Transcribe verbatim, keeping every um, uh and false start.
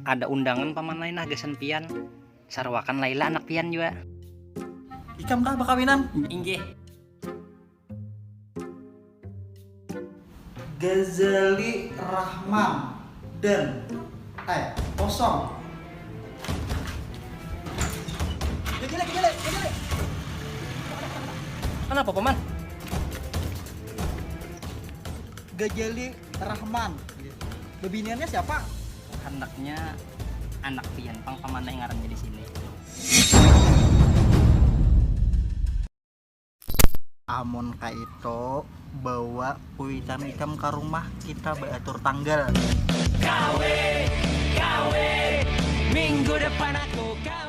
Ada undangan paman lain nah gasan pian. Saruakan Laila anak pian jua. Ikam kah bakawinan? Inggih. Gazali Rahman dan eh kosong. Gajele, gajele, gajele. Kenapa paman? Gajali Rahman. Bebiniannya siapa? Handaknya anak pian pang paman ai ngarannya di sini. Amun kaito bawa kuitan ikam ke rumah kita beratur tanggal. Gawe, gawe, minggu depan aku gawe.